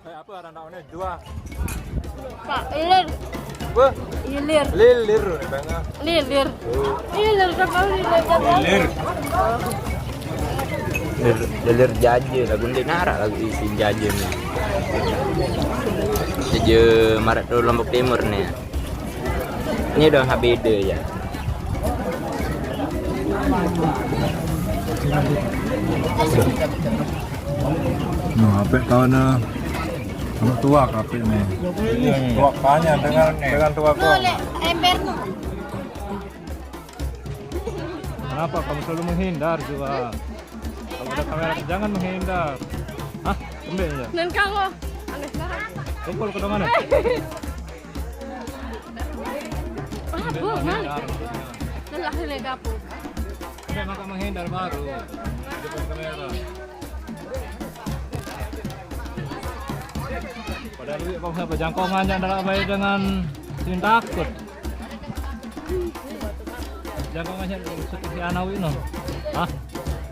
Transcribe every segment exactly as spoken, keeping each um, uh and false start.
Eh, apa aran taune? Dua. Pak, ilir. Apa? Ilir. Lilir nih, Bang. Lilir. Ilir, siapa lilir? Lilir. Lilir, lilir jaje, lagu ndeq naraq lagu isiq jaje nih. Jaje maraq to Lombok Timur nih. Ini udah H B D ya. Nah, ape taun, eh, anak tua kape nih. Tua kanya dengan, dengan tua kok. Ember tuh. Kenapa kamu selalu menghindar, Zuwa? Kalau ada kamera, jangan menghindar. Hah? Kembali ya? Dan kamu? Aneh banget. Kumpul ke mana? Ah, Bu, mana? Lelah ini dapur. Udah, maka menghindar baru. Depan kamera. Padahal lu kok nggak berjangkongan yang dalam baik dengan sing takut. Jangkongannya seperti Anawi no. Hah?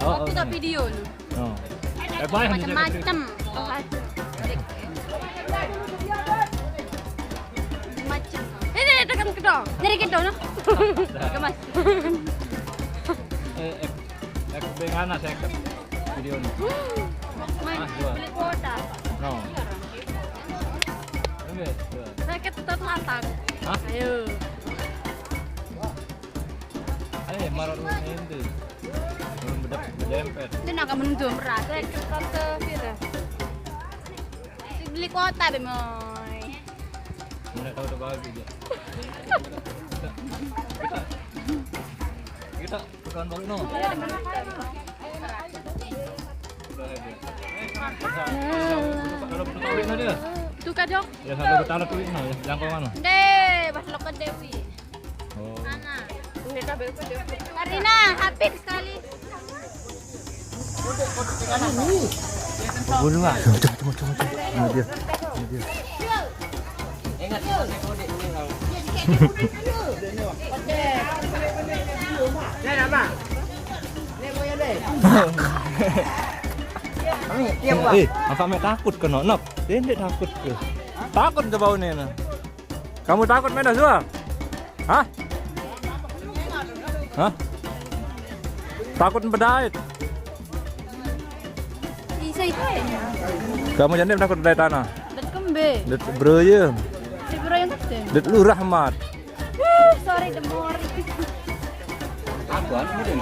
Oh, oh, kita video lu. Oh. Eh, banyak di Macam-macam. Macam. Ini tekan kedong. Nyari kedong, no? Gemas. Eh, eh, eh, bengana saya ke video ini. Main Ah, dua. Beli kuota. No. Oke, dua. Saya ke tetap matang. Hah? Ayo. Eh, marah lu ente. Belum bedep, bedempet. Ini nak menunjuk berat. Saya ke kota Vira. Beli kuota, Bemoy. Mana tahu terbagi dia. Kita, kita, kita bukan baru no. Kalau perlu kawin aja. Tukar dong. Ya, sampai bertahan tuh no, ya, jangkauan. Deh, pas lo ke Dewi. Oh. Mana? Karina, Hafid sekali. Bunuh ah. Cuma, cuma, cuma, cuma. Ini dia. Ini dia. Eh, apa mek takut kena nop? Dia ndeq takut ke? Takut ke bau ni nah. Kamu takut, Medas, Zuwa? Hah? Hah? Takut bedait? Isa itu. Kamu jane takut bedait tanah? Det kembe. Det Broye. Di Broye ngerti? Det Lurah Mat. Wuh, sorry, demori. Aku anu mudin.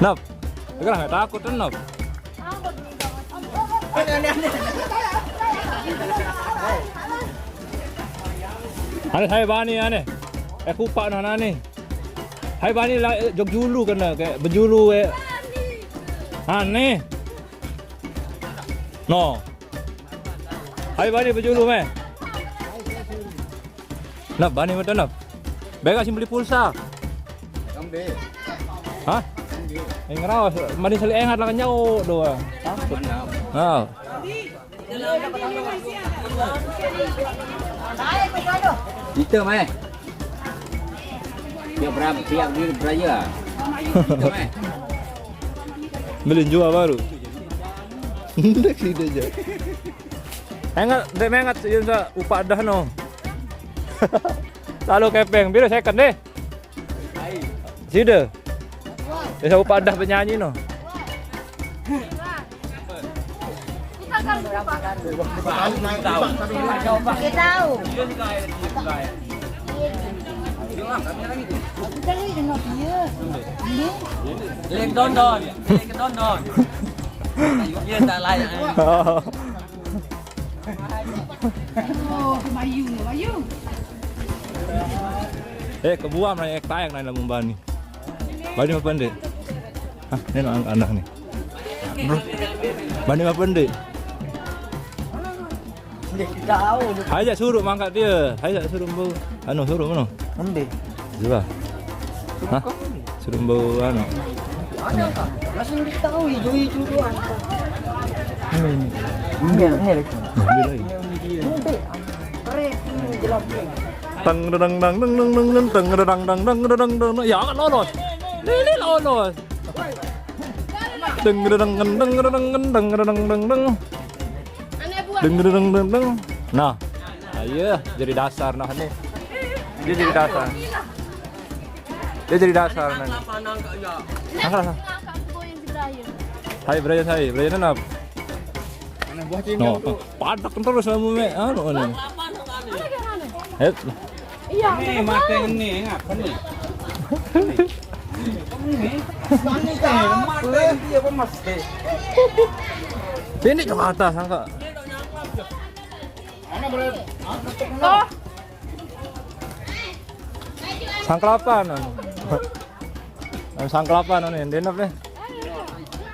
Nop. Iku lah nggak takut, Nop. Ane sai bani ane. Eh, kupaq nah, nah, ni. Sai bani la-, jok julu kene, kayak bejulu, kayak. Ane. No. Sai bani bejulu, meh. Nop, bani betul, Nop. Bega sih beli pulsa. Hah? Eh, ngeraos, mani seli engat lah nyau doang. Takut. Nah. Itu, meh. Dia berapa, dia beli berapa? Itu, meh. Beli jual baru. Ndeq side jaq. Engat, ndeq mengat, yun sa upaq dah no. Lalu kepeng, biru second deh. Side. Ya, sa upaq dah penyanyi no. Kita tahu. Lek dondon, lek dondon. Iya, tak layak. Oh, Bayu, Bayu. Eh, kebuam naik tayang naik lamun bani. Bani apa ndeq? Hah, ini anak, anak nih. Bro. Bani apa ndeq? Ndeq tahu. Ayo suruh mangkat dia. Ayo suruh bu. Anu suruh mana? Ndeq. Coba. Hah? Suruh bu anu. Langsung diketahui, jui itu doang. Ini, ini. Ini, ini. Nah, dia lagi. Ini dia. Ini dia. Keren, ini jelas. Tang, dedang, dang, dang, dang, dang, tang, dedang, dang, dang, dedang, dang. Ya, kan lolos. Lili lolos. Deng, dedang, deng, deng, dedang, deng, deng, dedang, deng, deng. Aneh, Bu. Deng deng deng deng deng. Nah. Ayo, jadi dasar nah nih. Dia jadi dasar. Dia jadi dasar nah. Angkat lah. Hai Brian, hai Brian, kenapa? No, padak terus kamu me anu nih. Het. Iya. Nih, mati ini apa nih? Ini. Ini. Ini ke atas angkat. Oh. Sangkelapan anu. Sangkelapan anu yang denap nih.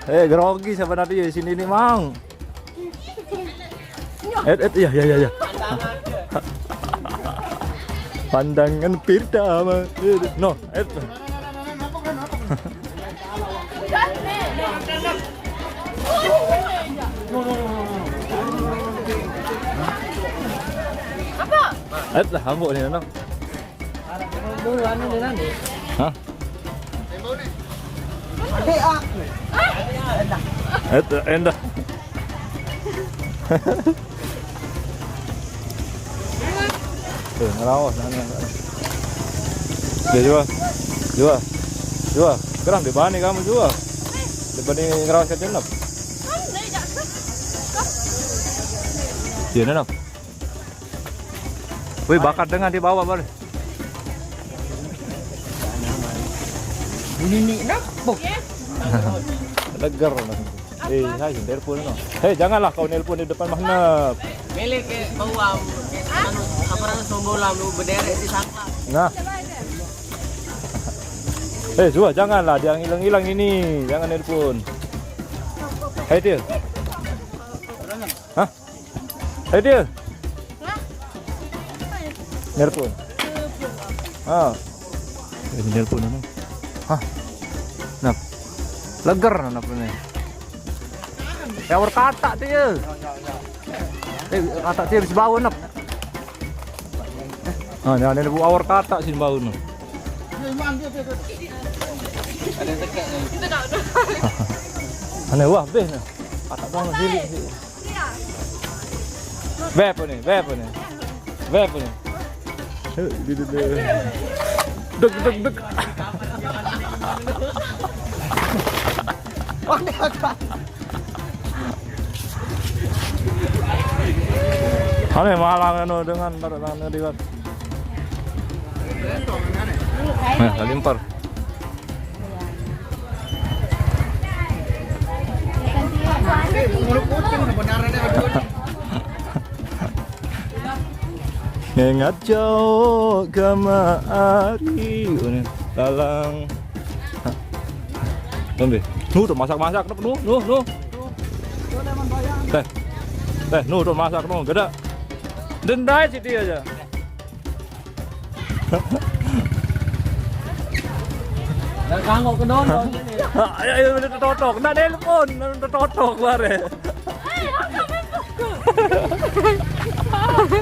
Eh, grogi siapa tadi ya sini nih, Mang. Et et, iya iya iya iya. Pandangan pertama. No, et. Apa? Et lah, ambuk nih, no. Hah? Endah. Endah. Tuh, ngerawas, nah, nah, nah. Ya, coba. Coba. Coba. Gerah, dibanding kamu, coba. Dibanding ngerawas ke jenep. Iya, Nenep. Wih, bakat dengan dibawa, Bal. Bunyi ni napa? Leger. Eh, hai, telepon no. Hei, janganlah kau nelpon di depan Mahnep. Milik ke bawah, anu, apa namanya, sombolam lu berderet di sana. Nah. Eh, Zua, janganlah dia ngilang-ngilang ini. Jangan nelpon. Hei, Til. Hah? Eh, dia. Nelpon. Ah. Eh, nelpon anu. Hah? Nap. Leger nap ini. Ya, awar kata dia. Eh, kata dia habis bau nap. Ah, ini ada bu awar kata sih bau nap. Aneh wah beh nah. Kata bau nap. Beb nih, beb nih. Beb nih. Deg deg deg. Aneh malah anu dengan taruh tangan di luar. Nah, limpar. Ngengat jauh kemari. Lalang. Tumbe. Nu tuh masak-masak tuh, nu, nu, nu. Teh. Teh, nu tuh masak nu, gede. Dendai sih dia aja. Lah kanggo ke dono ini. Ayo, ayo, udah totok. Ndak nelpon, udah totok bare.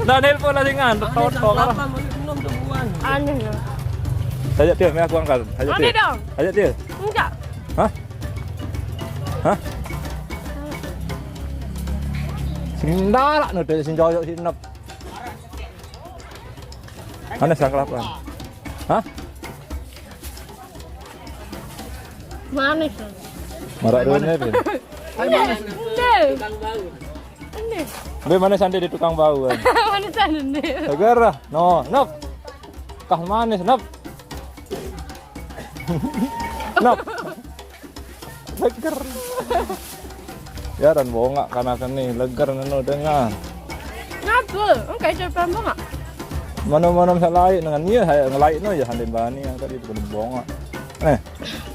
Ndak nelpon lagi ngan, totok. Apa mau minum tungguan? Aneh ya. Ayo, Til, aku angkat. Ayo, Aneh Til. Dong. Ayo, Til. Enggak. Hah? Hah? Sing ndarak no, dari sing joyok sing nep. Mana sang kelapa? Hah? Manis. Marak dulu nih, Pin. Ini. Ini. Be mana sandi di tukang bau kan? Manis ini. Segera. No, nop. Kah manis, nop. Nop. Leger. Ya dan bongak karena kene leger neno dengan. Ngapa? Engkai coba bongak. Mana-mana misalnya dengan iya, saya ngelai no ya, handin bani yang tadi itu bongak. Eh,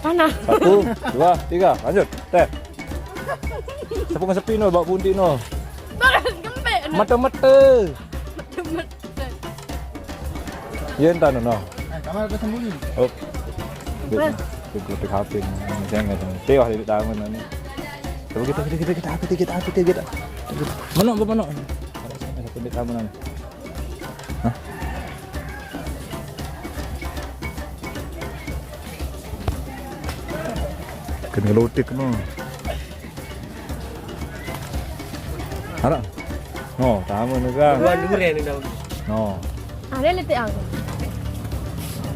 Panas. Satu, dua, tiga, lanjut. Teh. Sepung sepi no, bawa bunti no. Terus kempek. Mete-mete. Mete-mete. Iya, entah no, no. Eh, kamar tersembunyi. Oh. Bik, bik, bik H P. Jangan, jangan. Tewah di taman nanti. Coba kita, kita, kita, kita, apa, kita, apa, kita, kita. Menok, menok. Satu di taman nanti. Hah? Kena lotik no. Arah. No, sama nih, Kang. Dua duren ini dong. No. Ada letik aku.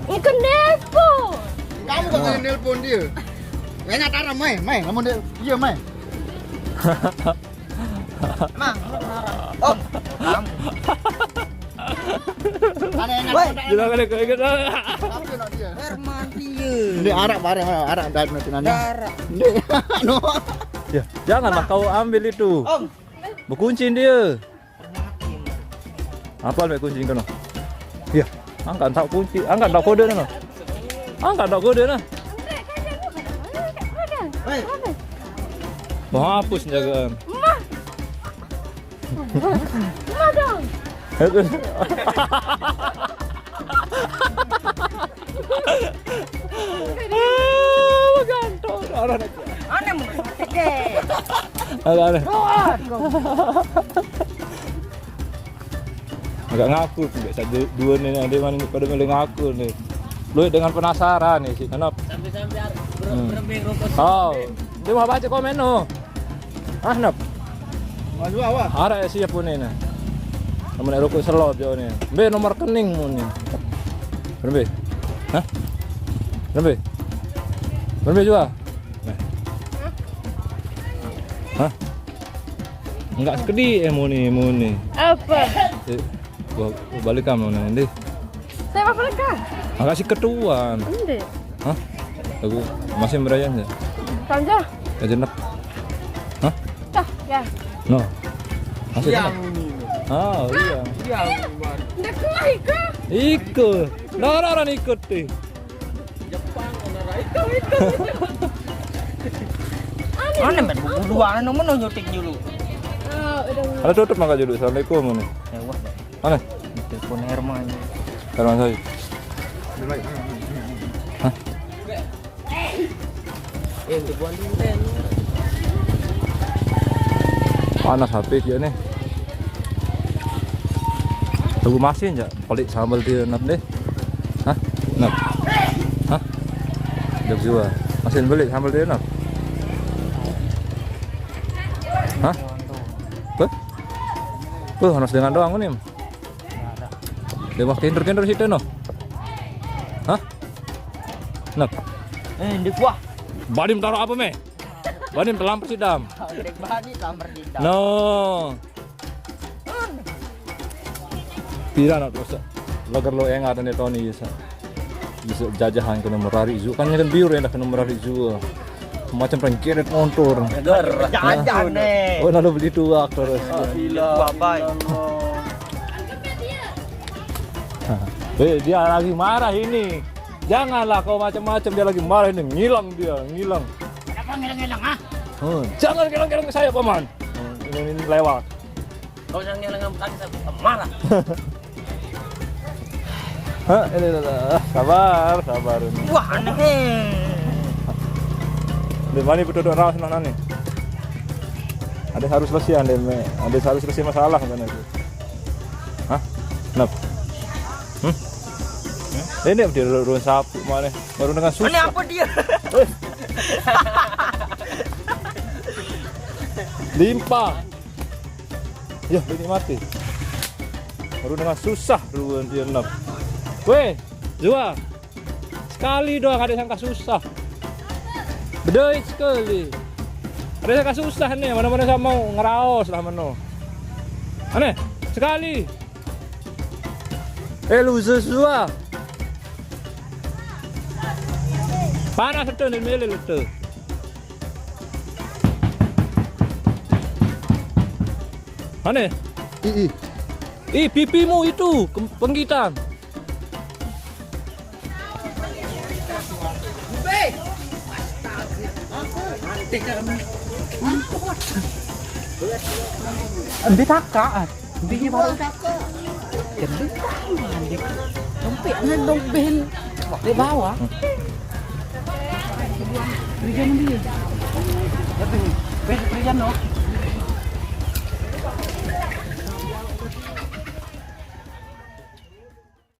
Ini kenapa? Kamu kok nelpon dia? Enak, Tara, mai, mai, kamu dia, iya, mai. Emang, lu marah. Oh, kamu. Ada yang Woi. Ada yang Bilang ada kau ingat. Kamu kena dia. Herman dia. Ini arak bareng, arak dari nanti nanya. Darah. Ini, no. Ya, janganlah kau ambil itu. Om. Berkunci dia. Apa ambil kunci kau? Ya, angkat tak kunci, angkat tak kode no. Angkat tak kode no. Hei. Mau hapus jagaan. Mah. Mah dong. Ah, gantung. Orang Aneh mau sakit deh. Ada, ada. Doa, kau. Agak ngaku tu, agak satu dua ni, dia mana pada boleh ngaku ni. Lu dengan penasaran ni si Kenop. Sampai-sampai ber- Hmm. berembing rokok. Oh, dia mau baca komen tu. Ah, Nop. Maju awak. Arah siap pun ni. Nama nak rokok selop jauh ni. Be nomor rekening mu ni. Berembe? Hah? Berembe? Berembe juga? Nah. Hah? Enggak sekedi eh muni muni. Apa? Eh, gua, gua balik kamu nanti. Saya apa lekah? Agak si ketuan. Ende. Hah? Aku masih merayan ya. Tanja. Ya jenak. Hah? Tah, ya. No. Masih Yang jenak. Ini. Ah, iya. Yang baru. Ndak kuah iko. Iko. Nah, orang ikut deh. Jepang, orang itu, itu. Mana men dua anu mana nyuting dulu. Oh, udah. Ada tutup maka dulu. Assalamualaikum ini. Ya wah. Mana? Telepon Herman. Herman saya. Hah? Eh, untuk buat Nintendo. Panas H P dia nih. Tunggu masih aja. Pelik sambal dia Nop deh. Hah? Nop. Hah? Jok juga. Masih beli sambal dia Nop. Hah? Apa? Tuh, harus dengan doang nih. Dia wah kinder-kinder situ no. Hah? Nop. Eh, di kuah. Badim taruh apa me? Badim terlamper sidam. Dek bani tamper di dalam. No. Pira nak terus. Lagar lo yang ada nih Tony bisa. Bisa jajahan kena merari zu. Kan kan biur yang dah kena merari zu. Macam pengen keret motor. Jajan nih. Oh, lalu beli tuak terus. Oh, gila. Babai. Eh, dia lagi marah ini. Janganlah kau macam-macam, dia lagi marah ini. Ngilang dia, ngilang. Kenapa ngilang-ngilang, ah? Hmm, jangan ngilang-ngilang ke saya, Paman. Hmm, ini, ini lewat. Kau jangan ngilang-ngilang ke saya, Paman. Hah, ini dah, dah. Sabar, sabar ini. Wah, aneh. Di mana betul rawas nah nih? Ada harus selesai, ada me-, ada harus selesai masalah kan itu. Hah? Nop. Hmm? Ini dia ruang sapu mana? Baru dengan susah. Ini apa dia? Limpa. Ya, ini mati. Baru dengan susah ruang dia Nop. Weh, Zua. Sekali doang ada sangka susah. Bedoit sekali. Ada sangka susah nih, mana-mana sama mau ngeraos lah meno. Aneh, sekali. Eh, lu Zua. Panas itu nih, milih itu. Aneh. Ih, ih. Ih, pipimu itu, ke-, penggitan. Ambil kakak, ah. Ambil dia baru. Jadi, ambil. Dompet, nah, dompet. Di bawah. Kerja nanti. Kerja, kerja, no.